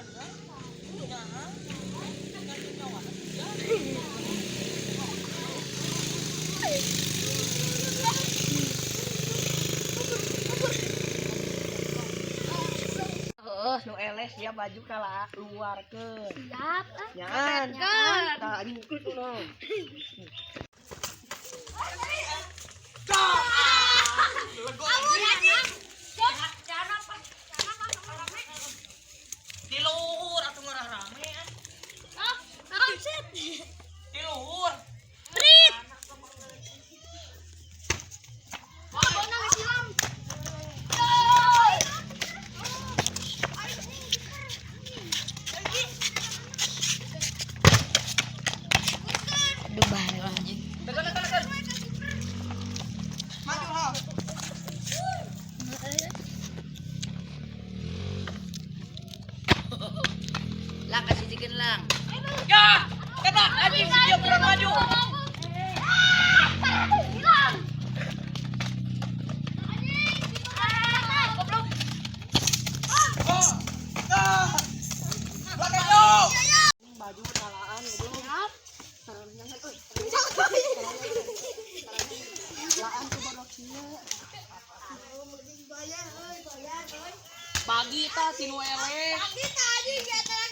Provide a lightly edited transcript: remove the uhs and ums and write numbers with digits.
Bener. Nyaha. Nyawa. Heeh, nu eleh sia baju kala luarkeun. Siap ah. Nyaan. Nyaan. Tah anjing kitu no. Di luhur atuh ngarah rame ah. Ah, naon sih? Di luhur. Brit. Oh, nang silam. Aduh, bahaya anjing. Tekan tekan tekan. Maju ha. Lang kasih chicken lang. Ya, kata anjing si dia kurang maju. Hilang. Goblok. Oh. Ah. Belakang yo. Baju kalaan goblok. Siap. Sarangan euy. Laan ku badak sia. Pagi ta si nu eleh. Pagi tadi ya.